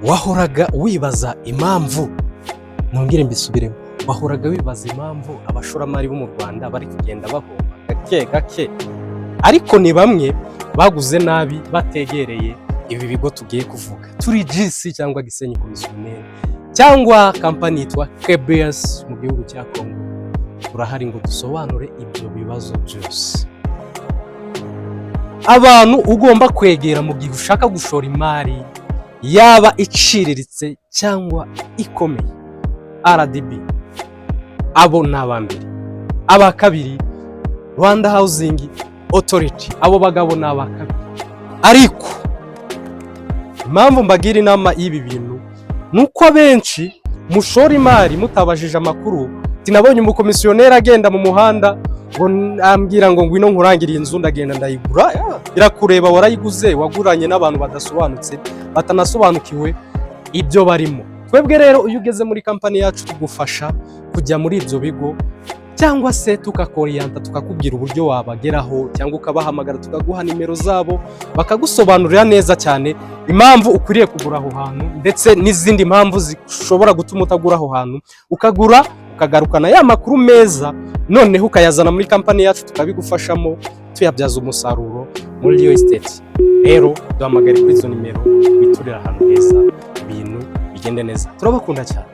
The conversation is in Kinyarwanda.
Wahoraga wibaza impamvu, nongere mbisubiremo, wahoraga wibaza impamvu abashoramari bo mu Rwanda bari kugenda bahomba gake gake, ariko ni bamwe baguze nabi bategereye ibi bigo tugiye kuvuga. Turi GC cyangwa Gisenyi Komisiyoneri cyangwa kampani yitwa KBS mu gihugu cya Congo, turahari ngo dusobanure ibyo bibazo byose. Abantu ugomba kwegera mu gihe ushaka gushora imari, yaba iciriritse cyangwa ikomeye: RDB, abo ni aba mbere. Aba kabiri, Rwanda Housing Authority, abo bagabo ni aba kabiri. Ariko impamvu mbagira inama y'ibi bintu ni uko abenshi mushora imari mutabajije amakuru. Tinabonye umukomisiyoneri agenda mu muhanda ngo ambwira ngo ngwino nkurangire inzu, ndagenda ndayigura. Birakureba, warayiguze, waguranye n'abantu badasobanutse, batanasobanukiwe ibyo barimo. Twebwe rero, iyo ugeze muri kampani yacu, tugufasha kujya muri ibyo bigo cyangwa se tukakoriyanta, tukakubwira uburyo wabageraho cyangwa ukabahamagara, tukaguha nimero zabo, bakagusobanurira neza cyane impamvu ukwiriye kugura aho hantu, ndetse n'izindi mpamvu zishobora gutuma utagura aho hantu. Ukagura, ukagarukana ya makuru meza, noneho ukayazana muri kampani yacu, tukabigufashamo tuyabyaza umusaruro muri real estate. Rero duhamagare kuri izo nimero, witurire ahantu heza, ibintu bigende neza. Turabakunda cyane.